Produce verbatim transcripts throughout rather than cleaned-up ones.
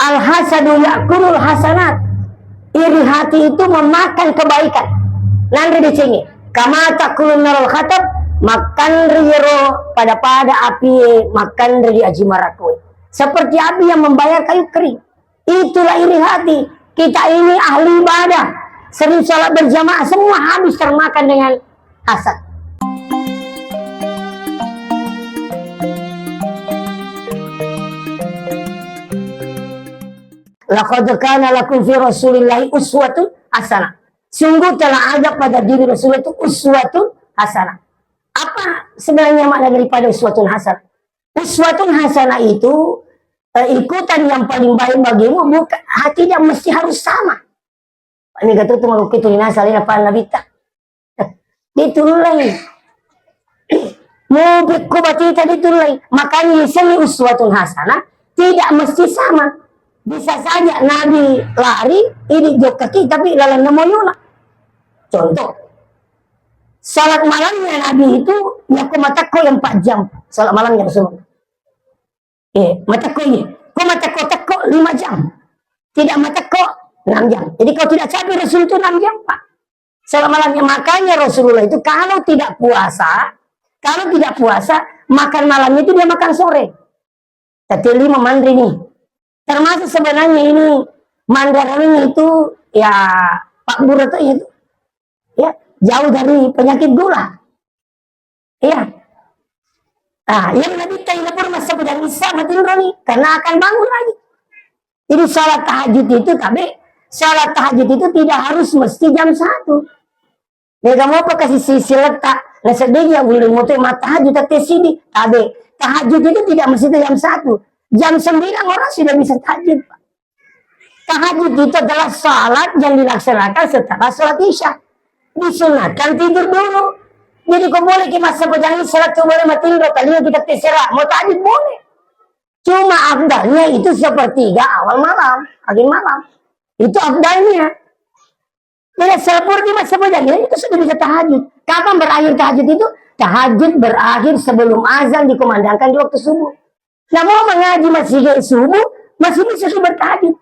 Al-hasadu ya'kulul hasanat. Iri hati itu memakan kebaikan. Nanre decengi. Kama ta'kulun narul hatab, makanri ro pada-pada api, makanri di aji marakoi. Seperti api yang membayar kayu kering. Itulah iri hati. Kita ini ahli ibadah. Sering sholat berjamaah, semua habis termakan dengan hasad. Laqad kana lakum fi Rasulillahi uswatun hasanah. Sungguh telah ada pada diri Rasulullah itu uswatun hasanah. Apa sebenarnya makna daripada uswatun hasanah? Uswatun hasanah itu, eh, ikutan yang paling baik bagimu, bukan, ah, tidak mesti harus sama. Ini kata tu mau kita nasa lina pan Nabi ta. Ditullai. Mau bikku batita ditullai. Makanya seni uswatun hasanah tidak mesti sama. Bisa saja Nabi lari, ini jokka ki, tapi lalang namo yona. Contoh, salat malamnya Nabi itu, ya, ko matakko yang empat jam. Salat malamnya Rasulullah. Eh, matakko ini. Ko matakko-takko lima jam. Tidak matakko enam jam. Jadi kalau tidak capek Rasul itu enam jam, Pak. Salat malamnya. Makanya Rasulullah itu kalau tidak puasa, kalau tidak puasa, makan malamnya itu dia makan sore. Tapi lima manri nih. Termasuk sebenarnya ini mandarinnya itu ya Pak Burut itu. Ya, jauh dari penyakit gula. Iya. Ah, yang Nabi Taina pun masa pedang Isa matinroni karena akan bangun lagi. Jadi salat tahajud itu, tapi salat tahajud itu tidak harus mesti jam satu. Mega mopa kasih sisi letak, nah sedihnya ulun moto ma tahajud tette sidi. Tabe, tahajud itu tidak mesti jam satu. Jam sembilan orang sudah bisa tahajud, Pak. Tahajud itu adalah salat yang dilaksanakan setelah salat Isya. Disunatkan tidur dulu. Jadi kau boleh ke masa pejangi salat, kau boleh matinro, kalian kita terserah. Mau tahajud boleh. Cuma afdalnya itu sepertiga awal malam, akhir malam. Itu afdalnya. Tidak sempurna masa pejangi, itu sudah bisa tahajud. Kapan berakhir tahajud itu? Tahajud berakhir sebelum azan dikumandangkan di waktu subuh. Nah, mau mengaji masih ke subuh, masih bisa kita bertahajud.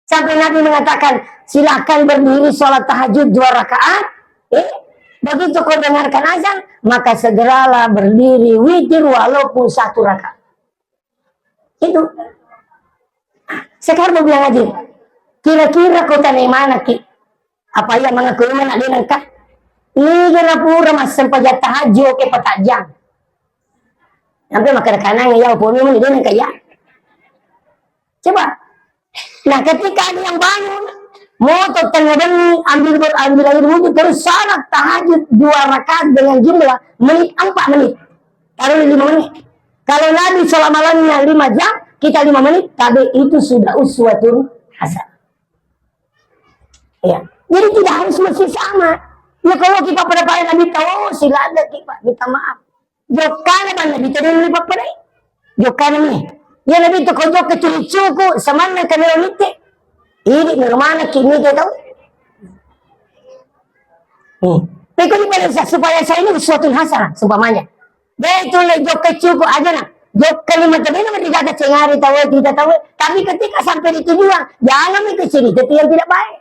Sampai Nabi mengatakan, "Silakan berdiri sholat tahajud dua rakaat." Eh, begitu kau dengarkan azan, maka segeralah berdiri witir walaupun satu rakaat. Itu. Sekarang mau bilang aja, kira-kira kau tanai mana ki? Apa iya mengaku mana dia nangka? Ini kira pura mas sempajang tahajud ke petajang. Sampai makan kanang ya, apa memang dia nangka ya? Coba. Nah, ketika ada yang bangun, moto tengah bengi, ambil ber-, ambil air wudhu, terus salat tahajud dua rakaat dengan jumlah menit, empat menit. Taruh lima menit. Kalau Nabi sholat malamnya lima jam, kita lima menit, tapi itu sudah uswatun hasanah. Ya. Jadi tidak harus mesti sama. Ya kalau kita pada pada Nabi tahu, silakan kita minta maaf. Jokkana bang Nabi tadi lipat pada. Jokkana nih. Ya Nabi itu kau jokka curi cuku, samanna kamera mitte. Ini nirmana kini kita tahu. Hmm. Tapi kau di pada sa-, supaya saya ini uswatun hasanah, seumpamanya. Dia itu le jokka cuku aja nah. Jokka lima tadi nama digaga cengari tahu, tidak tahu. Tapi ketika sampai di tujuan, jangan itu cerita itu yang tidak baik.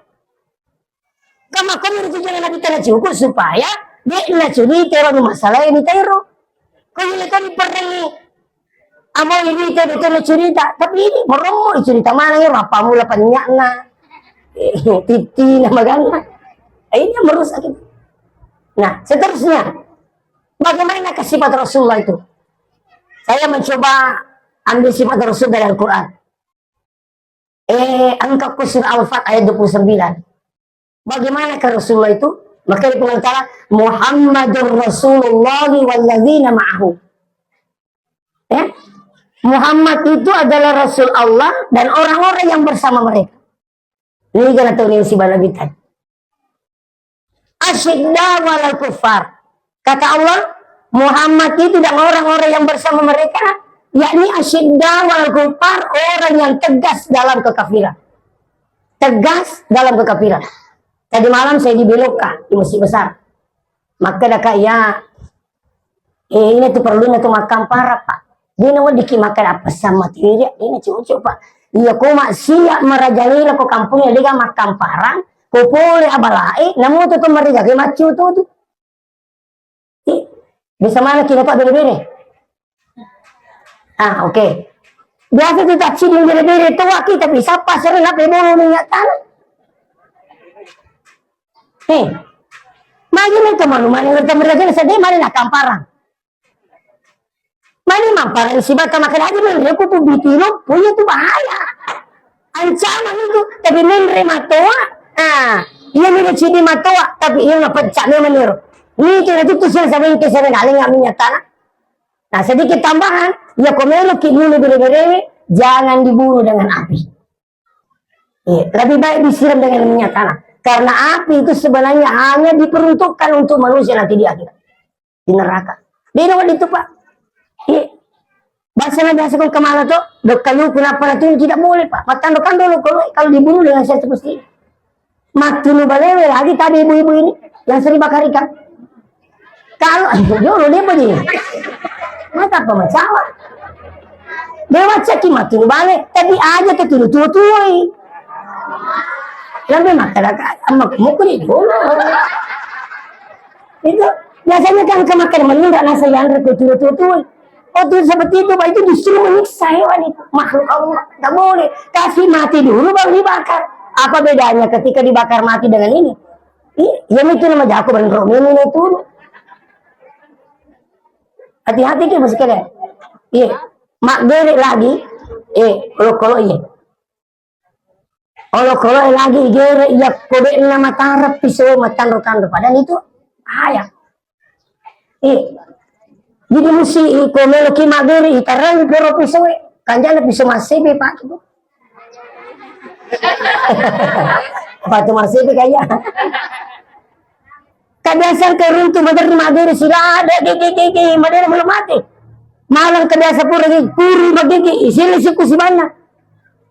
Kama kami itu jangan Nabi tena cuku supaya dia na cerita ro masalah ini tero. Kau ini kan pernah amo ini tero tero cerita, tapi ini meromo cerita mana ya apa mula penyakna. Titi nama gana. Ini yang merusak itu. Nah, seterusnya, bagaimana ke sifat Rasulullah itu? Saya mencoba ambil sifat Rasul dari Al-Quran. Eh, engkau ke surah Al-Fat ayat dua puluh sembilan. Bagaimana ke Rasulullah itu? Maka di Allah Ta'ala, "Muhammadur Rasulullah walladzina ma'ahu." Ya? Muhammad itu adalah Rasul Allah dan orang-orang yang bersama mereka. Ini kan atau ini si Balabitan. Asyidda walal kuffar. Kata Allah, Muhammad itu dan orang-orang yang bersama mereka, yakni asyidda walal kuffar, orang yang tegas dalam kekafiran. Tegas dalam kekafiran. Tadi malam saya di Beloka, di Masjid Besar. Maka ada kak, ya, eh, ini tuh perlu tuh makan parah, Pak. Dia nama dikit makan apa sama tidak? Dia cocok, Pak. Iya, ko maksiat marajalela ko kampungnya dega makkamparang, ko pole abalae, namoto to mariga ke maccu to tu. Ih, bisa mana kita pak bere-bere? Ah, oke. Biasa tu tak ciding bere-bere tu waki tapi sapa sering apa bolu minyak tanah. Hei, magi mereka malu mana mereka mereka sedih mana nak kamparang. Mani mamparang sibawa tau makkeda, "Aja menre ku tu biti loppo, iya tu bahaya. Ancaman itu, tapi menre matoa." Ah, iya mi decidi matoa, tapi iya mapecca memang niro. Ni tu na tu sila sabengke sila naleng minyak tanah. Nah, sedikit tambahan, ya ko melo ki bunuh bere-bere, jangan dibunuh dengan api. Iya, lebih baik disiram dengan minyak tanah. Karena api itu sebenarnya hanya diperuntukkan untuk manusia nanti di akhirat. Di neraka. Beda waktu itu, Pak. Iya. Bahasa na biasa kau kemana tuh? Dok kayu kenapa nanti tidak boleh, Pak. Matan kan dulu kalau kalau dibunuh dengan saya seperti ini. Matunu balewe lagi tadi ibu-ibu ini yang sering bakar ikan. Kalau jolo dia beli. Mata apa masalah? Dia baca ki matunu bale, tapi aja tuh tuh tuh tuh. Lebih makan amma mukri dulu. Itu biasanya kan kemakan menunda nasa yang reku tuh tuh tuh. Oh, itu seperti itu, Pak. Itu justru menyiksa hewan itu. Makhluk Allah. Nggak boleh. Kasih mati dulu, baru dibakar. Apa bedanya ketika dibakar mati dengan ini? Iya, iya, itu nama jago bener. Ini itu. Hati-hati ki, masih kena. Iya. Mak gere lagi. Eh, kalau kalau iya. Olokoloe lagi igere, iya kode'na matareng piso matanro-tanro. Padahal itu bahaya. Eh, jadi musi iko meloki maggere, itarangi poro pisoe. Kanjana piso massebe pake tu. Apa tu massebe kaya? Kebiasaan keruntu maderri maggere sila, de, de, de, de, de, madena belum mati. Malang kebiasa pura gigi, puri magigi, isini siku sibanna.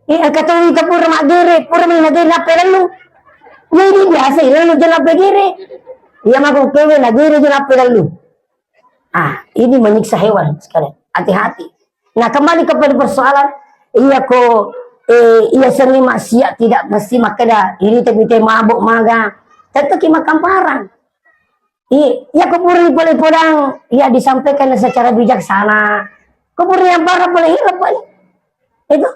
Eh, engka to ita pura maggere, pura mi nagere nappa lellu. Jadi biasa lellu je nappa gere. Iya mako kewe nagere je nappa lellu. Ah, ini menyiksa hewan sekalian. Hati-hati. Nah, kembali kepada persoalan, iya ko, eh, iya seni maksiat tidak mesti makkeda, ini tapi te mabuk maga. Tetap ki makkamparang. Iya, iya ko pura pole podang, iya disampaikan secara bijaksana. Ko pura yang parah boleh hilang, Pak. Itu.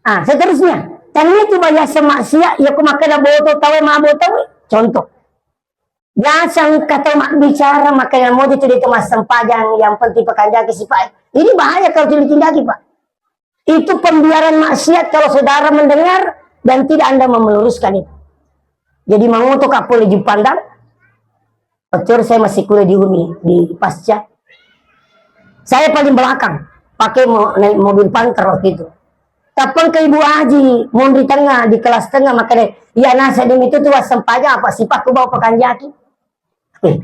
Ah, seterusnya. Tania itu banyak semaksiat, ya ko makkeda boto tawe mabo tawe. Contoh. Biasa engka tau mabbicara, makkeda moja tu itu massempajang, yang penting pekanjaki sifat. Ini bahaya kalau tidak ditindaki, Pak. Itu pembiaran maksiat kalau saudara mendengar dan tidak Anda meluruskan itu. Jadi mangoto ka pole Jupandang, Betul, saya masih kuliah di uni, di Pasca. Saya paling belakang, pakai mo-, naik mobil panter waktu itu. Tapeng ke Ibu Haji, monri tengah, di kelas tengah, makanya, iya nasa demi itu tuh sempajang apa sih Pak, aku bawa pekan jaki. Eh,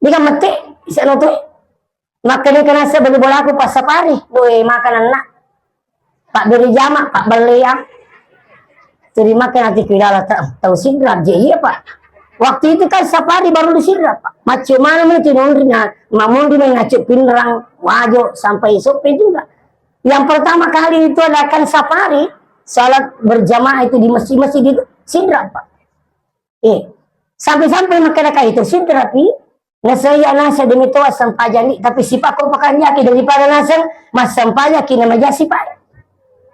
ini kan mete, bisa nonton. Makkeda kenasa beli bolaku pas sapari, doi makananna. Pabberi jama, pabbelleang. Jadi makkeda ati ku idala ta-, tau sidrap je, iya, Pak. Waktu itu kan sapari baru disidrap, Pak. Maccu mana meni tinonri na, mamonri mai naccu pinrang, wajo, sampai sope juga. Yang pertama kali itu adakan sapari, salat berjamaah itu di masjid-masjid itu, sidrap, Pak. Eh, sampai-sampai makkeda ka itu sidrapi, nasaya nasa demi toa sempajang ni, tapi sipakko pakanjaki daripada naseng massempajaki na maja sipai.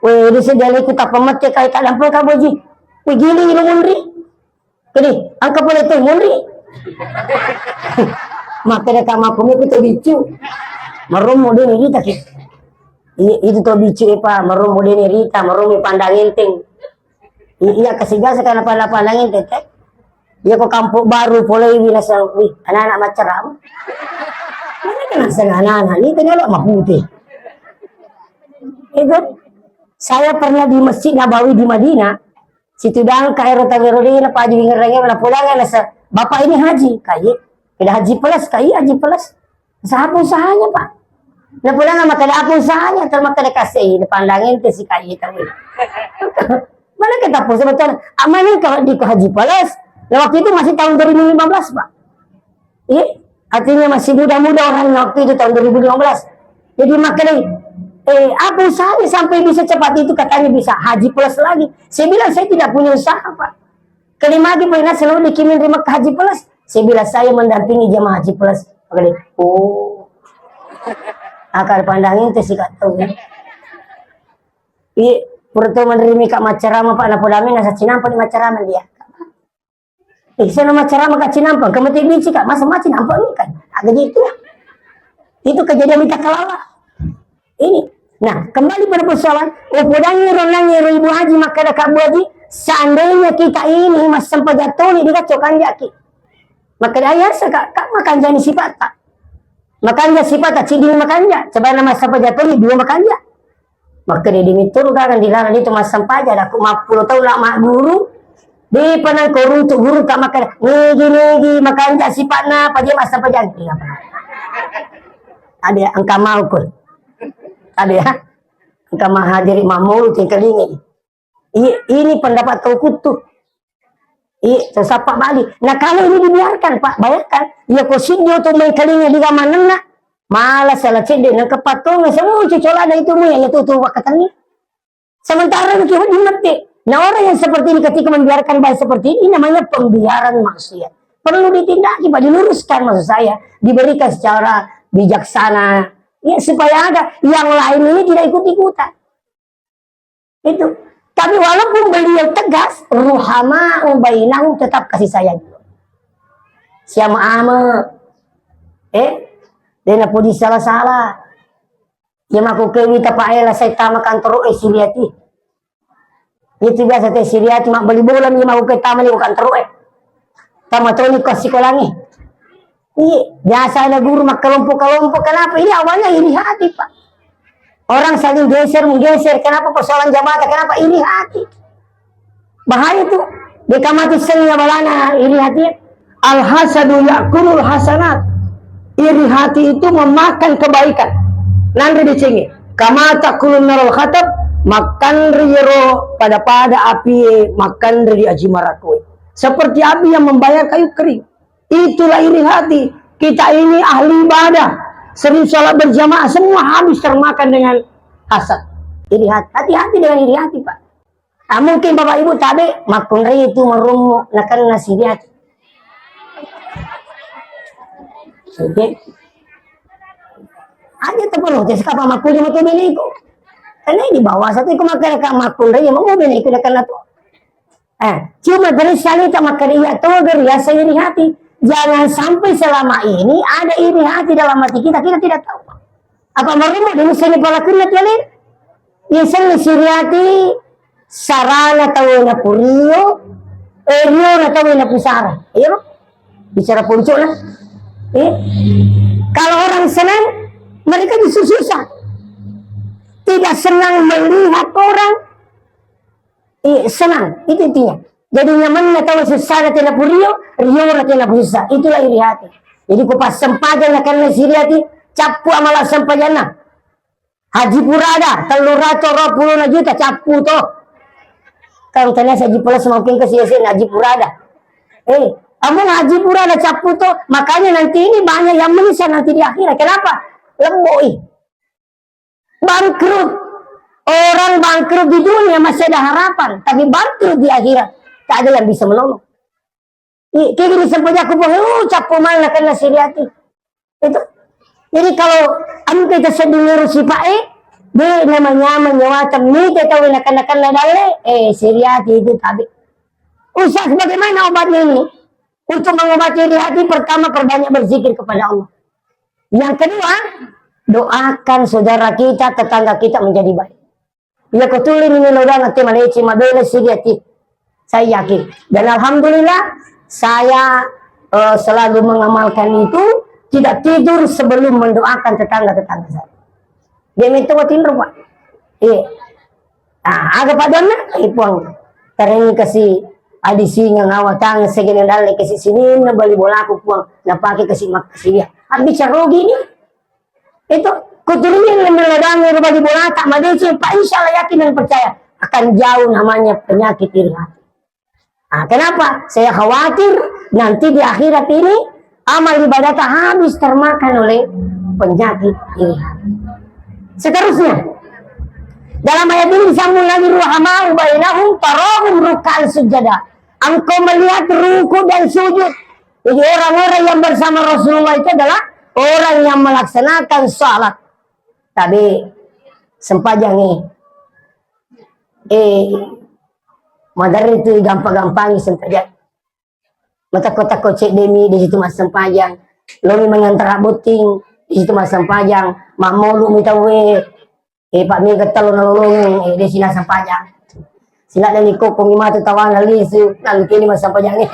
Weh, di sedale ku tappa mette kai kadampo ka boji. Weh, gili ilo munri. Jadi, angka pole tu munri. Makkeda ka makumi ku to bicu. Marummu dene rita ki. Iya, itu to bicu epa, marummu dene rita, marummu pandang enteng. I-, iya, kasi biasa kana pandang-pandang ente, te. Iya, ko Kampung Baru, polei wi naseng, wih, anak-anak macam. Mana kena naseng anak-anak, ni tengok lo mahuti. Itu, saya pernah di Masjid Nabawi di Madinah, situ dang ka ero tagero dina, Pak Haji Wingerenge, mana pulang, naseng, "Bapak ini haji?" Kaye, "Tidak haji plus," kaye, "Haji plus." Siapa usahanya, Pak? Nah, pulang sama kada apa usahanya, terus makan kasih, pandangin ke si kayu tahu. Mana kita pun sebetulnya, aman nih kalau di Haji Palas. Nah, waktu itu masih tahun dua ribu lima belas, Pak. Iya, artinya masih muda-muda orang waktu itu, tahun dua ribu lima belas. Jadi, makanya Eh, apa usahanya sampai bisa cepat itu? Katanya bisa haji plus lagi. Saya bilang, "Saya tidak punya usaha, Pak." Kelima lagi, Pak Inas, selalu dikirim di Mekah haji plus. Saya bilang, "Saya mendampingi jemaah haji plus." Maka dia, "Oh." Akar pandang itu sih, Kak, tuh. Iya, pertama dari Mika macerama, Pak, napodami nasa cinampa di macerama dia. Eh, saya nama cara maka cinampa, kamu teh bici, Kak, masa maci nampa nih kan? Agak gitu. Itu kejadian minta kelala. Ini. Nah, kembali pada persoalan, oh, podangi ro nangi ro Ibu Haji, maka ada Kak Bu Haji, seandainya kita ini mas sempat jatuh nih, dia cokan jaki. Maka dia ayah seka, Kak, makan jani sifat tak. Makanja sipata ciddi makanja, coba nama sapa jatoni dua makanja. Makkeda demi turu gaga dilarang itu massampaja, ada ku mappulo taung la magguru, di panang ko runtu guru ka makkeda, "Nigi, nigi, makanja sipatna, paja massampaja." Iya, Pak. Ada engka mau ko. Ada ya. Engka mahadiri mamulu tingkalingi. I-, ini pendapat tau kuttu. I-, sapa bali. Nah, kalau ini dibiarkan, Pak, bayangkan, ya ko siddi tu main kalinga di kamanenna, malah salah cedde, nang kepatong, semua cucolana itu mu, ya, itu tu wakatanni. Sementara ki di mette. Nah, orang yang seperti ini ketika membiarkan baik seperti ini namanya pembiaran maksiat. Perlu ditindaki, Pak, diluruskan maksud saya, diberikan secara bijaksana. Ya, supaya ada yang lain ini tidak ikut-ikutan. Itu. Tapi walaupun beliau tegas, ruhama'u bainahum, tetap kasih sayang. Siama ame. Eh, dena pudi salah-salah. Ya mako kewi tapaela saya tama kantor eh siriati. Itu biasa teh siriati mak beli bola mi mako ke tama ni kantor eh. Tama toni ko sikolangi. Iya, biasa ada guru makkelompok-kelompok. Kenapa? Ini awalnya iri hati, Pak. Orang saling geser menggeser. Kenapa persoalan jabatan? Kenapa iri hati? Bahaya tuh. Dia kamati sengi balana iri hati. Al-hasadu ya'kulul hasanat. Iri hati itu memakan kebaikan. Nanre dicengi. Kamata kulun narul khatab, makan riyero pada-pada api, makan ri aji marakui. Seperti api yang membayar kayu kering. Itulah iri hati. Kita ini ahli ibadah. Sering sholat berjamaah, semua habis termakan dengan hasad. Iri hati. Hati-hati dengan iri hati, Pak. Ah, mungkin Bapak Ibu tabe, makkunrai itu marummu, nakenna siriati. Oke. Aja tepuluh, jadi kapang makkuli matu beneku. Karena ini bawa satu, iku makan makkunrai, mau beneku nakenna tu. Eh, cuma dari salita makkeda iya toga riaseng iri hati. Jangan sampai selama ini ada iri hati dalam hati kita, kita tidak tahu. Apa marummu dulu seni palakunna tu ale? Iya seni siriati sarana tau na purio, eh, rio na tau na pusara. Iya, Pak? Bicara puncukna. Eh? Kalau orang senang, mereka justru susah. Tidak senang melihat orang Iya, senang. Itu intinya. Jadi nyamanna tau sussana tena purio, riona tena pusussa. Itulah iri hati. Jadi ku passempajang nakenna siri hati, cappu amala sempajanna. Haji Purada, tellu ratus dua puluh juta, cappu to. Kan kena Haji Purada semakin ke sini, Haji Purada. Eh, kamu Haji Purada cappu to, makanya nanti ini banyak yang menyesal nanti di akhirat. Kenapa? Lemboi. Bangkrut. Orang bangkrut di dunia masih ada harapan, tapi bangkrut di akhirat tak ada yang bisa menolong. Iya, kayak gini sampai aku bilang, "Uh, cappu mana kena siriati." Itu. Jadi kalau anu kita sedih ngurusi Pak E, dia namanya menyewatan, kita tahu nak kena dalle, eh, siriati itu tapi. Usah bagaimana obatnya ini? Untuk mengobati iri hati, pertama perbanyak berzikir kepada Allah. Yang kedua, doakan saudara kita, tetangga kita menjadi baik. Iya, ko tuli ni melodang ate maleci, mabela sigi ati. Saya yakin. Dan alhamdulillah, saya, eh, selalu mengamalkan itu, tidak tidur sebelum mendoakan tetangga-tetangga saya. Dia minta watin rupa. Iya. Ah, aga padanna, eh, Puang, tarengngi kasi adi singa ngawa tang segene dalle kasi sininna bali bolaku, Puang, napake kasi makkasiwiang. Abbicara rugi ni. Itu, kuturunin melodangi bali bolata, madeceng, Pak, insya Allah yakin dan percaya akan jauh namanya penyakit iri hati. Ah, kenapa? Saya khawatir nanti di akhirat ini amal ibadah tak habis termakan oleh penyakit iri hati. Seterusnya, Dalam ayat ini disambung lagi, "Ruhamau bainahum tarahum ruk'an sujada." Engkau melihat ruku dan sujud. Jadi orang-orang yang bersama Rasulullah itu adalah orang yang melaksanakan salat. Tapi sempajang, eh. Eh, maderri tu gampang-gampangi sempajang. Matekko-tekko cedde'mi di situ massempajang. Lomi mangantara botting di situ massempajang. Mammolu'mi tauwe. Eh, Pak, mi gettello nalolongeng, eh, de sina sempajang. Sila dani kokko mi matu tawana lisu, nalukini massempajang. Eh,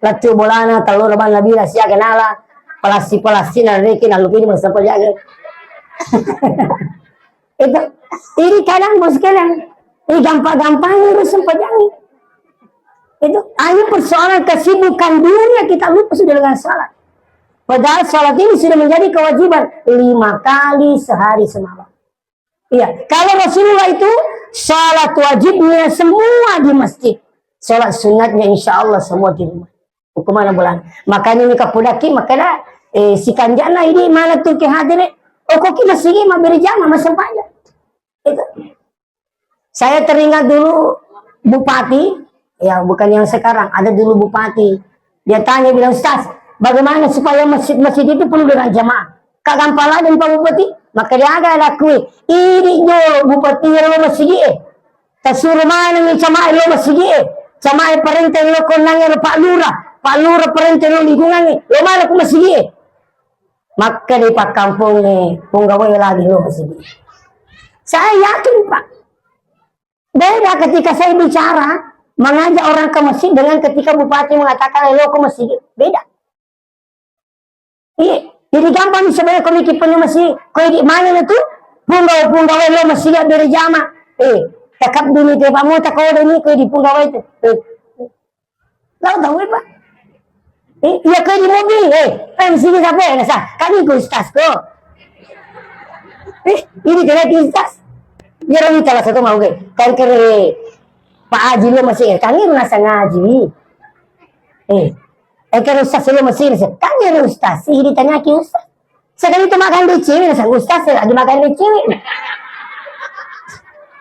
lettu bolana, tello robanna bila siaga nala, pelassi-pelassi nareki nalukini massempajang. Itu, ini kadang bos kalian, ini gampang-gampang ini sempajang. Itu hanya persoalan kesibukan dunia, kita lupa sudah dengan salat. Padahal salat ini sudah menjadi kewajiban lima kali sehari semalam. Iya, kalau Rasulullah itu salat wajibnya semua di masjid, salat sunatnya insya Allah semua di rumah. Hukumana bulan. Makanya ini kapudaki, makanya, eh, sikanjana ini mana tuh ke hadir, eh? Oh, kok kita sini mah berjamaah, massempajang. Itu. Saya teringat dulu bupati, ya bukan yang sekarang, ada dulu bupati. Dia tanya, bilang, "Ustaz, bagaimana supaya masjid-masjid itu penuh dengan jamaah?" Kagampang ladang, Pak Bupati. Maka dia agak lakui, ini jolo bupati lo masjid, eh. Tasuru mana ni camae lo masigi e? Camae parenta lo konangnge lo Pak Lurah, Pak Lurah parenta lo lingkungangnge. Lo mana ku masigi e? Makkeda pakkampongnge, punggawae lagi lo masigi. Saya yakin, Pak. Beda ketika saya bicara, mengajak orang ke masjid dengan ketika bupati mengatakan, "Eh, lo ke masjid." Beda. Iya, jadi gampang sebenarnya ko miki penuh masigi, ko idi mana tu? Punggawa-punggawa lo masigi berjamaah. Eh, takabdumi te pamuta ko demi ko idi punggawa itu. Eh. Lau tahu, Pak? Eh, iya ko idi mobil, eh, eh, masigi siapa ya? Nasa, kami ku ustaz ko. Eh, ini kena di ustaz. Iya, orang itu salah satu mau ke. Kan kere Pak Haji lo masigi, kami rasa ngaji. Eh, eh, kan ustaz lo masigi, kami ustaz, sih ditanya ki ustaz. Sekali itu makan di ciwi, nasa ustaz, saya lagi makan di ciwi.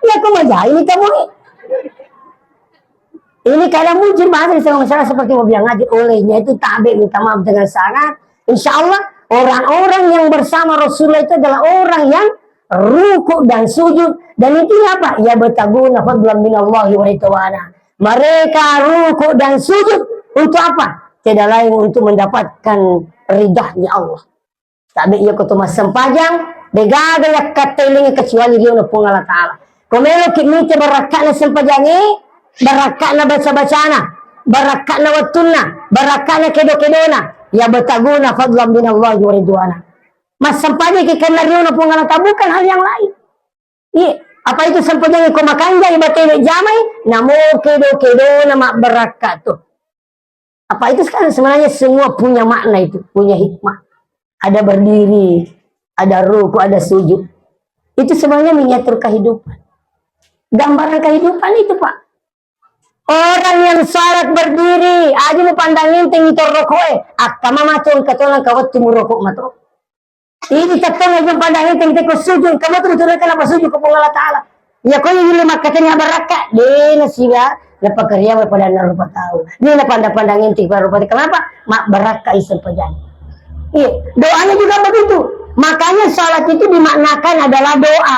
Ya, aku mau jahil ini kamu nih. Ini kadang muncul bahasa di tengah masyarakat seperti mau bilang ngaji, olehnya itu tabe minta maaf dengan sangat. Insya Allah, orang-orang yang bersama Rasulullah itu adalah orang yang ruku dan sujud. Dan itu apa? Ya, bataguna fadlan minallahi wa ridwana. Mereka ruku dan sujud untuk apa? Tidak lain untuk mendapatkan ridahnya Allah. Tabe iya ko to massempajang, degaga yakkattelengi kecuali riona Puang Allah Ta'ala. Ko meloki mite barakka'na sempajangnge, barakka'na baca-bacana, barakka'na wettunna, barakka'na kedo-kedona, ya bataguna fadlan minallahi wa ridwana. Massempajangki karena riona Puang Allah Ta'ala, bukan hal yang lain. Iya, apa itu sempajangnge ko makanjai batele jamai, namo kedo-kedona mabbarakka tu. Apa itu sekarang sebenarnya semua punya makna itu, punya hikmah. Ada berdiri, ada ruku, ada sujud. Itu sebenarnya miniatur kehidupan. Gambaran kehidupan itu, Pak. Orang yang salat berdiri, aja mu pandang enteng itu rokok eh. Akka mama tuh engka tuh nang kawat tuh rokok mato. Ini tettong aja pandang enteng teko sujud, kamu tuh betul kenapa sujud ke Allah Ta'ala? Ya, kau ini lima katanya barakka, dena siga, lepa kerja pada rupa tahu. Dena pandang-pandang enteng pada rupa tahu. Kenapa? Mak barakka iseng pejani. Iya, doanya juga begitu. Makanya salat itu dimaknakan adalah doa.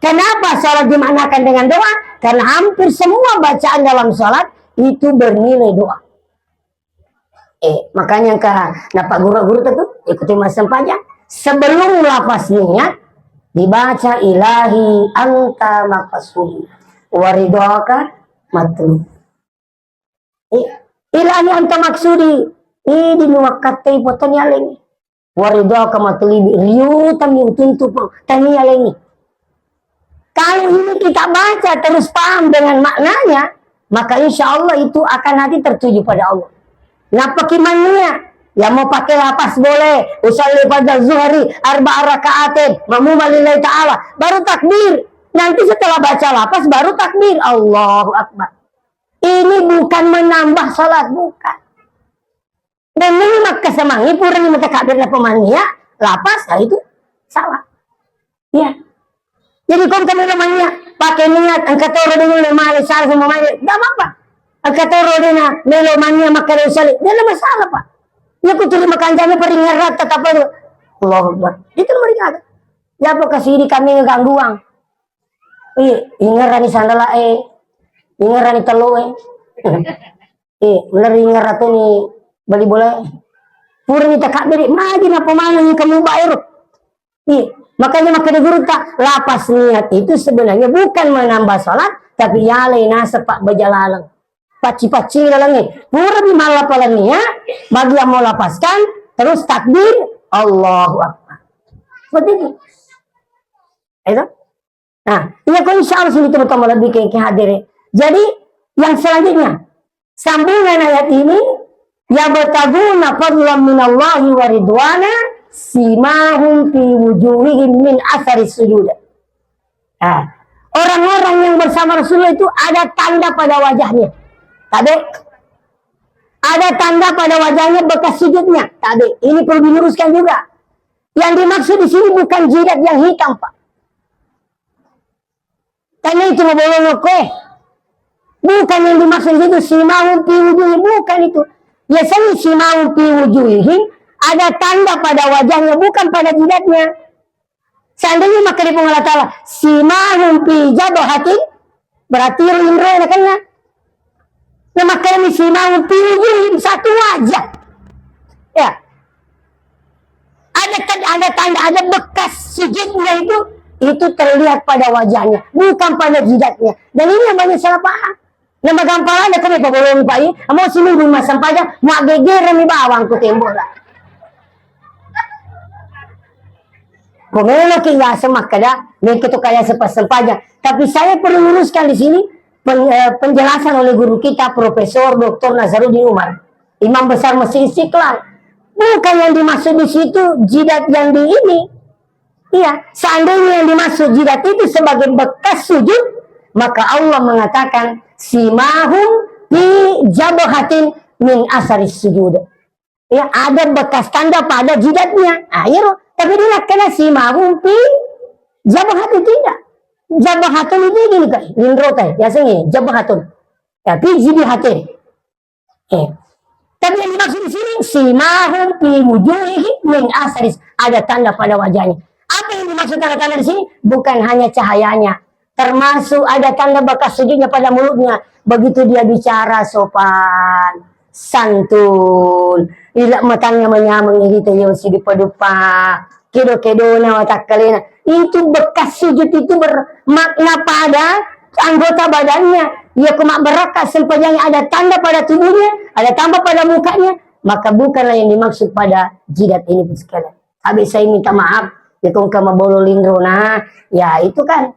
Kenapa salat dimaknakan dengan doa? Karena hampir semua bacaan dalam salat itu bernilai doa. Eh, makanya engka napagguru-guru tu, ikuti massempajang. Sebelum lafaz niat, dibaca, "Ilahi anta maqsudi, wa ridhaka matlub." Eh, "Ilahi anta maqsudi," ini nuwakkattei potoni alengi. "Wa ridhaka matlubi," riutami utuntu Puang, tania lengi. Kalau ini kita baca terus paham dengan maknanya, maka insya Allah itu akan hati tertuju pada Allah. Napaki mania, yang mau pakai lafaz boleh, usalli fardhu zuhri arba'a rakaatin, makmuman lillahi ta'ala, baru takbir. Nanti setelah baca lafaz, baru takbir, Allahu Akbar. Ini bukan menambah salat, bukan. Dan ini makkasamangi purani matakabbir na pemania, lafaz, nah itu salah. Iya. Jadi kau kami namanya, Pakai niat, engka toro dulu le male sala sama male, nggak apa-apa. Engka toro dena melo mania makkeda usali, tidak ada masalah, Pak. Ya ku tuli makanjami paringerrang tetap itu. Allahu Akbar. Itu meringat. Ya apa kasih di kami gangguan. Ih, ingerrani sandala eh. Ingerrani telo eh. Eh, bener ingerra tu ni bali bola. Purani takabbiri, magi napa maneng kamu bayar. Iya, makanya makkeda gurutta, lapas niat itu sebenarnya bukan menambah salat, tapi yalai naseng pabbaja laleng. Pacci-pacci lalengnya. Pura di malapaleng niat, bagi yang mau lapaskan, terus takbir, Allahu Akbar. Seperti itu. Itu. Nah, iya kok insya Allah sini teman-teman lebih ke, ke hadir. Jadi, yang selanjutnya, sambungan ayat ini, "Yabtaguna fadlan minallahi wa ridwana, simahum fi wujuhihim min athari sujud." Nah, orang-orang yang bersama Rasulullah itu ada tanda pada wajahnya. Tabe? Ada tanda pada wajahnya bekas sujudnya. Tabe. Ini perlu diluruskan juga. Yang dimaksud di sini bukan jidat yang hitam, Pak. Karena itu mabolong kue. Bukan yang dimaksud itu simahum fi wujuhihim, bukan itu. Biasanya simahum fi wujuhihim ada tanda pada wajahnya, bukan pada jidatnya. Seandainya makkeda Puang Allah Ta'ala, simahum fi jabhatin, berarti ro inro na kenna. Nah, makanya simahum fi wujuhihim, satu wajah. Ya. Ada tan-, ada tanda, ada bekas sujudnya itu, itu terlihat pada wajahnya, bukan pada jidatnya. Dan ini yang banyak salah paham. Nama gampang aja kau bolong Pak, mau sini rumah sampah aja, mau geger mi bawang ku tembok lah. Pemelo ki yaseng makkeda, meke to kaya sepa-, sempajang. Tapi saya perlu luruskan di sini pen-, eh, penjelasan oleh guru kita, Profesor Doktor Nasaruddin Umar, Imam Besar Masjid Istiqlal. Bukan yang dimaksud di situ jidat yang di ini. Iya, seandainya yang dimaksud jidat itu sebagai bekas sujud, maka Allah mengatakan, "Simahum fi jabhatin min asaris sujud." Ya, ada bekas tanda pada jidatnya. Ah, iya, tapi dia kena simahum fi jabhatin tidak. Jabhatun itu gini, Kak. Lindro teh, biasanya jabhatun. Tapi jibihatin. Eh. Tapi yang dimaksud di sini, simahum fi wujuhihim min asaris. Ada tanda pada wajahnya. Apa yang dimaksud tanda-tanda di sini? Bukan hanya cahayanya. Termasuk ada tanda bekas sujudnya pada mulutnya. Begitu dia bicara sopan, santun. Ila matanya manyameng gitu ya, si dipedupa. Kedo-kedona watakkalena. Itu bekas sujud itu bermakna pada anggota badannya. Ya, kok mabbarakkang sempajangnya ada tanda pada tubuhnya, ada tanda pada mukanya, maka bukanlah yang dimaksud pada jidat ini, sekalian. Habis saya minta maaf, ya kok engka mabbolo lindro, nah, ya itu kan.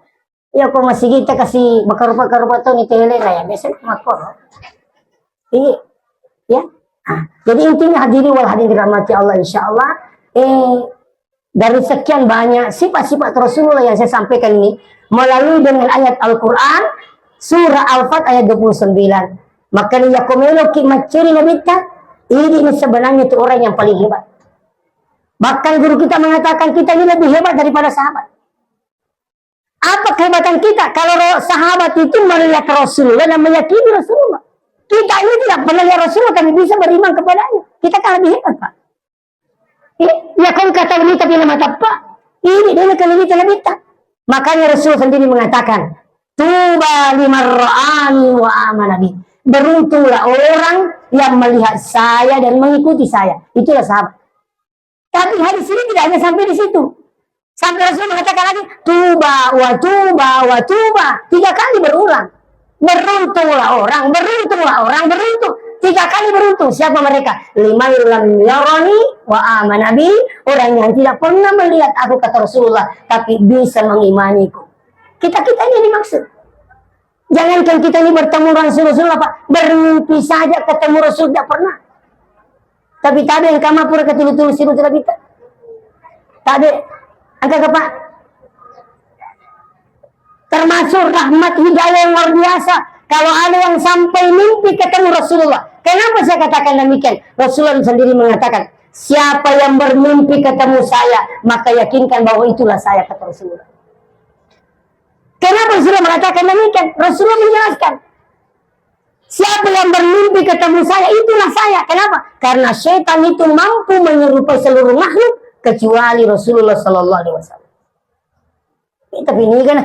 Ya, kok masih kita kasih makarupa-karupa tuh nih tele, nah, ya biasa makkoro. Iya, ya. Ah, jadi intinya hadirin wal hadirat dirahmati Allah, insya Allah, eh, dari sekian banyak sifat-sifat Rasulullah yang saya sampaikan ini, melalui dengan ayat Al-Quran, surah Al-Fat ayat dua puluh sembilan. Makanya ya komeloki macceri Nabitta, ini, ini sebenarnya itu orang yang paling hebat. Bahkan guru kita mengatakan kita ini lebih hebat daripada sahabat. Apa kehebatan kita? Kalau ro-, sahabat itu melihat Rasulullah dan meyakini Rasulullah. Kita ini tidak pernah lihat Rasulullah, tapi bisa beriman kepadanya. Kita kan lebih hebat, Pak. Eh, ya, kau kata ini tapi nama tepat. Ini dia kalau kita lebih tak. Makanya Rasul sendiri mengatakan, "Tuba liman ra'ani wa amana bi." Beruntunglah orang yang melihat saya dan mengikuti saya. Itulah sahabat. Tapi hadis ini tidak hanya sampai di situ. Sampai Rasul mengatakan lagi, "Tuba, wa tuba, wa tuba." Tiga kali berulang. "Beruntunglah orang, beruntunglah orang, beruntung." Tiga kali beruntung. Siapa mereka? "Liman lam yarani wa amana bi." Orang yang tidak pernah melihat aku, kata Rasulullah, tapi bisa mengimaniku. Kita-kita ini yang dimaksud. Jangankan kita ini bertemu langsung Rasulullah, Pak. Bermimpi saja ketemu Rasul tidak pernah. Tapi tabe engka ma pura ketulu-tulu siru tidak bisa. Tabe engka ke, Pak? Termasuk rahmat hidayah yang luar biasa. Kalau ada yang sampai mimpi ketemu Rasulullah. Kenapa saya katakan demikian? Rasulullah sendiri mengatakan, "Siapa yang bermimpi ketemu saya, maka yakinkan bahwa itulah saya," kata Rasulullah. Kenapa Rasulullah mengatakan demikian? Rasulullah menjelaskan, "Siapa yang bermimpi ketemu saya, itulah saya." Kenapa? Karena setan itu mampu menyerupai seluruh makhluk kecuali Rasulullah sallallahu alaihi wasallam. Eh, tapi ini kan,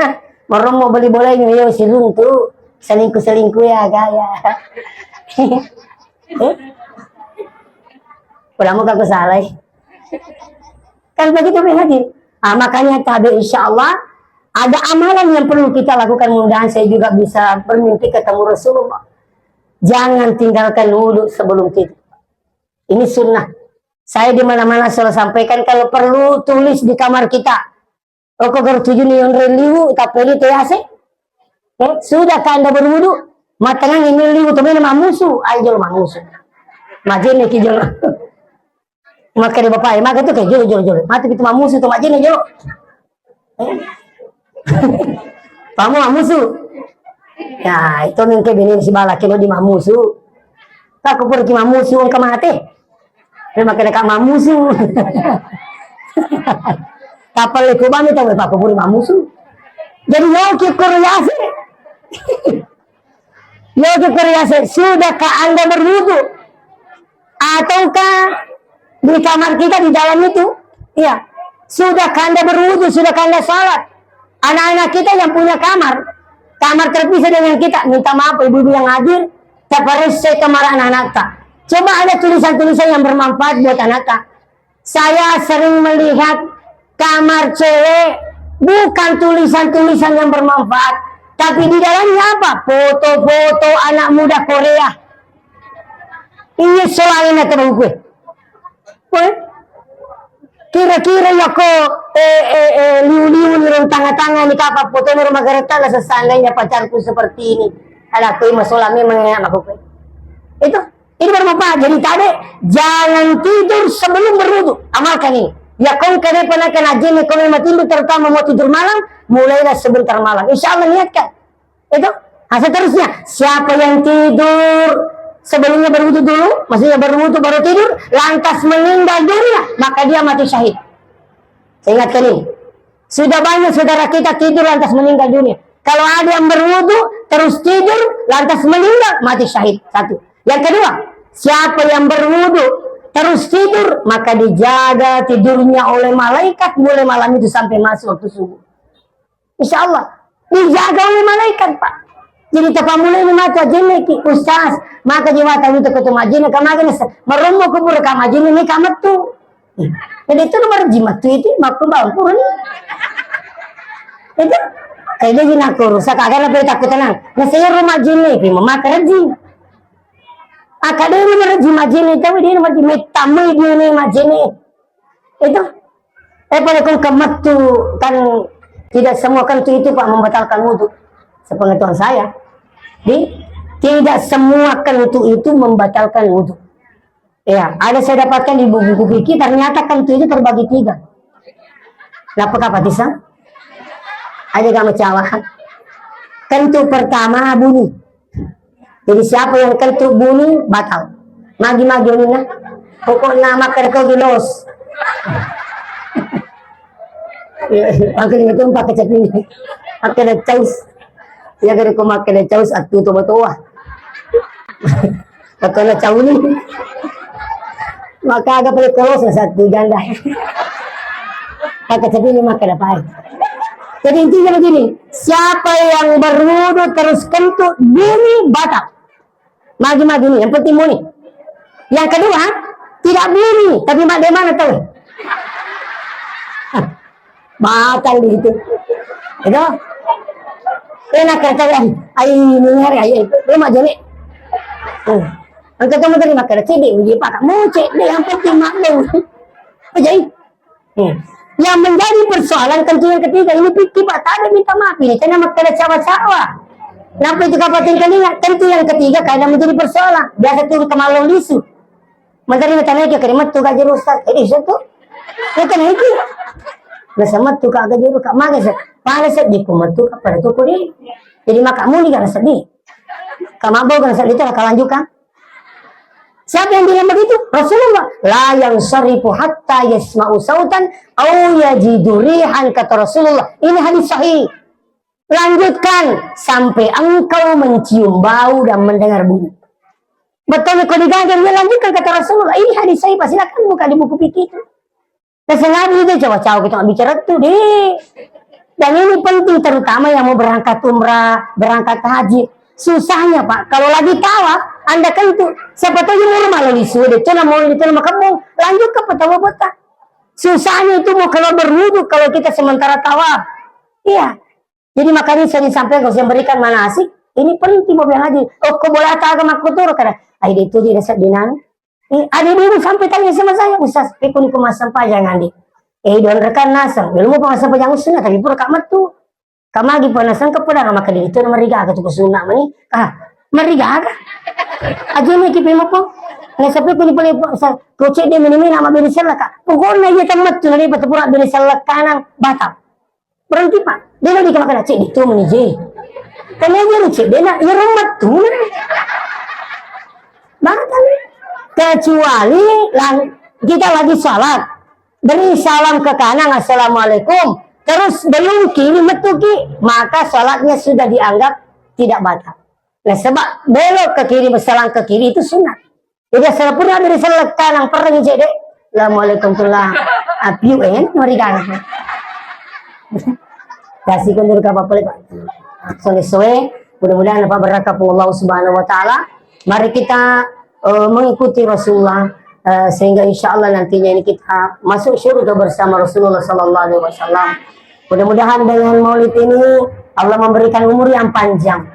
marommo bali bola ini, yo, siruntu, selingkuh-selingkuh ya, gaya. Eh? Udah mau aku salah, eh? Kan begitu, Pak Haji. Ah, makanya tabe, insya Allah, ada amalan yang perlu kita lakukan. Mudahan saya juga bisa bermimpi ketemu Rasulullah. Jangan tinggalkan wudhu sebelum tidur. Ini sunnah. Saya di mana-mana selalu sampaikan, kalau perlu tulis di kamar kita. Oko gor tuju ni onre liwu, tapeli te yase. Eh, sudah kanda berwudu, matangan ini liwu, temen mamusu, ayo jolo mamusu. Majene ki jolo. Maka di bapak, maka tu ke jolo, jolo, jolo. Mati itu mamusu tu majene jolo. Eh? Pamu mamusu. Ya, itu mengke bini si bala kilo di mamusu. Aku pergi mamusu, engka mate. Dia makan dekat mamusu. Kapal leko bami tau, Pak, kubur mamusu. Jadi, yo ki kuriase. Yo ki kuriase, sudahkah Anda berwudu? Ataukah di kamar kita di dalam itu? Iya. Sudahkah Anda berwudu? Sudahkah Anda salat? Anak-anak kita yang punya kamar, kamar terpisah dengan kita, minta maaf ibu-ibu yang hadir, taparesse kamar anak-anakta. Coba ada tulisan-tulisan yang bermanfaat buat anakta. Saya sering melihat kamar cewek, bukan tulisan-tulisan yang bermanfaat, tapi di dalamnya apa? Foto-foto anak muda Korea. Iya, soalnya temanku. Weh, kira-kira ya ko, eh, eh, eh, liu-liu ni rong tanga-tanga ni kapa foto ni rong magaretta, seandainya pacarku seperti ini. Ada aku masalah memang enak aku. Itu, ini bermanfaat. Jadi tadi, jangan tidur sebelum berwudu. Amalkan ini. Ya kong kene pernah kena jin, kau memang tidur, terutama mau tidur malam, mulailah sebentar malam. Insya Allah niatkan. Itu. Nah, seterusnya, siapa yang tidur sebelumnya berwudu dulu, maksudnya berwudu baru tidur, lantas meninggal dunia, maka dia mati syahid. Saya ingatkan ini. Sudah banyak saudara kita tidur lantas meninggal dunia. Kalau ada yang berwudu, terus tidur, lantas meninggal, mati syahid. Satu. Yang kedua, siapa yang berwudu, terus tidur, maka dijaga tidurnya oleh malaikat mulai malam itu sampai masuk waktu subuh. Insya Allah. Dijaga oleh malaikat, Pak. Jadi, tapammulai ni matu ajenne ki, Ustaz, maka jiwa tahu itu ketu majenne, ka maka nasa, marommo kubur ka majenne, ni ka mettu. Jadi, itu nomor jimat tu itu, makku bangku ni. Itu, eh, dia jina aku rusak, agak lebih takut tenang. Nasa ya rumah jenne, pi memakai rejim. Aka dia nomor jima jenne, tahu dia nomor jima, tamu dia ni majenne. Itu. Eh, pada kong kemettu, kan tidak semua kentu itu, Pak, membatalkan wudhu. Sepengetahuan saya. Di, tidak semua kentu itu membatalkan wudhu. Ya, ada saya dapatkan di buku-buku fikih, ternyata kentu itu terbagi tiga. Kenapa, Kak Patisa? Ada gak mencawahan? Kentu pertama bunyi. Jadi siapa yang kentu bunyi, batal. Magi-magi uninna. Pokokna makkeda ko gilos. Aku ingat tuh pakai cat ini. Pakai ada caus. Ya, gede ko makkeda caus, atu toba toa. Pakai ada cauni. Maka ada pakai kolos satu janda. Pakai cat ini makkeda pai. Jadi intinya begini, siapa yang berwudu terus kentut bunyi, batal. Magi-magi nih, yang penting muni. Yang kedua, tidak bunyi, tapi mak-, di mana tahu? Batal di itu. Itu. Enak kerja kan? Ai, ini hari, ai, ai. Lu mak jene. Hmm. Angkat kamu tadi makan cedek, uji pakai mau cedek, yang penting mak lu. Apa jadi? Hmm. Yang menjadi persoalan tentu yang ketiga ini, Piki, Pak, tak ada minta maaf ini, karena makkeda cawa-cawa. Kenapa itu kapatin telinga? Tentu yang ketiga karena menjadi persoalan. Biasa tuh kemalong lisu. Menteri tanya ke kerimet tuh gaji rusak. Eh, isu tuh. Ya kan itu. Nasa metu ka gaji rusak. Maka se-, pada sedih ku metu ka pada tuh kuri. Jadi maka muni kan sedih. Kamabo kan sedih itu lanjutkan. Siapa yang bilang begitu? Rasulullah. "La yansarifu hatta yasma'u sautan au yajidu rihan," kata Rasulullah. Ini hadis sahih. Lanjutkan sampai engkau mencium bau dan mendengar bunyi. Betul ko digaga, dia lanjutkan kata Rasulullah. Ini hadis sahih, Pak. Silakan buka di buku fikih itu. Dan sengaja itu coba cawa kita bicara tuh deh. Dan ini penting terutama yang mau berangkat umrah, berangkat haji. Susahnya, Pak, kalau lagi tawaf, Anda kan itu siapa tahu yang mau malu di sudah, itu mau itu makemung, lanjut ke peta bota. Susahnya itu mau keluar berwudu kalau kita sementara tawaf. Iya. Jadi makanya saya disampaikan, kalau saya berikan manasik, ini penting mau bilang haji. Oh, kok boleh tak agama kotor? Karena, ai, itu tidak sedinang. Eh, ada ibu sampai tanya sama saya, "Ustaz, pekuni ku massempajang, Andi?" Eh, don rekan naseng. Belum mau massempajang sunnah, tapi pura kak metu. Kamagi pernah sengke pernah maka di itu marigaga tu ku sunnah mani. Ah, marigaga. Aja ni kipi mapo. Nggak sampai kuni pale sa-, kocek dia mini-mini nama beri selaka. Pokoknya dia tamat tu, nanti pura beri selaka nang Batam. Berhenti, Pak. Dia lagi ke makan cek itu meni je. Karena dia cek dia nak, ya, rumah tu. Bahkan kecuali lang-, kita lagi salat, beri salam ke kanan, "Assalamualaikum." Terus belum kiri metu ki, maka salatnya sudah dianggap tidak batal. Nah, sebab belok ke kiri, bersalam ke kiri itu sunat. Jadi, asal pura dari selek kanan, pereng cek dek. Assalamualaikum tullah. Apiu, eh, mari kan. Kasih kundur ke apa-apa, Pak. Soe-soe, mudah-mudahan dapat berkah Allah Subhanahu wa Ta'ala. Mari kita, eh, mengikuti Rasulullah, eh, sehingga insya Allah nantinya ini kita masuk surga bersama Rasulullah Sallallahu Alaihi Wasallam. Mudah-mudahan dengan maulid ini Allah memberikan umur yang panjang.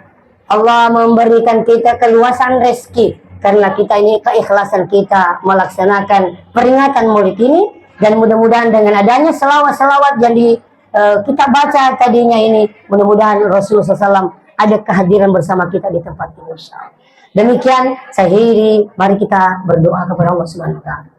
Allah memberikan kita keluasan rezeki karena kita ini keikhlasan kita melaksanakan peringatan maulid ini, dan mudah-mudahan dengan adanya selawat-selawat yang di, eh, kita baca tadinya ini, mudah-mudahan Rasulullah sallallahu alaihi wasallam ada kehadiran bersama kita di tempat ini, insya Allah. Demikian saya akhiri, mari kita berdoa kepada Allah Subhanahu wa Ta'ala.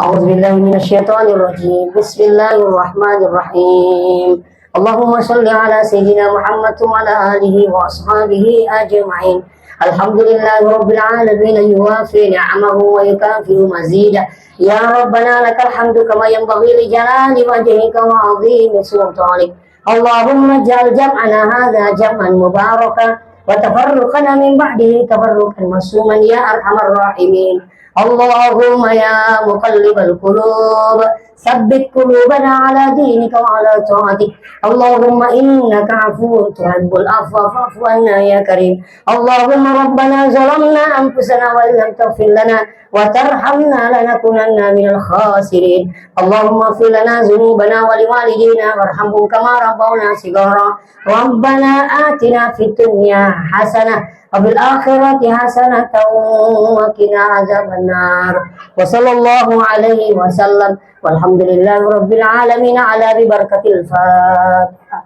أعوذ بالله من الشيطان الرجيم. بسم الله الرحمن الرحيم. اللهم صل على سيدنا محمد وعلى آله وأصحابه أجمعين. الحمد لله رب العالمين، يوافي نعمه ويكافئ مزيده. يا ربنا لك الحمد كما ينبغي لجلال وجهك وعظيم سلطانك. اللهم اجعل جمعنا هذا جمعا مباركا وتفرقنا من بعده تفرقا معصوما يا أرحم الراحمين. اللهم يا مقلب القلوب ثبت قلوبنا على دينك وعلى طاعتك. اللهم إنك عفو تحب العفو فاعف عنا يا كريم. اللهم ربنا ظلمنا أنفسنا وإن لم تغفر لنا وترحمنا لنكونن من الخاسرين. اللهم اغفر لنا ذنوبنا ولوالدينا وارحمهم كما ربونا صغارا. ربنا آتنا في الدنيا حسنة وفي الآخرة حسنة وقنا عذاب النار. وصلى الله عليه وسلم. والحمد لله رب العالمين على ببركة الفاتحة.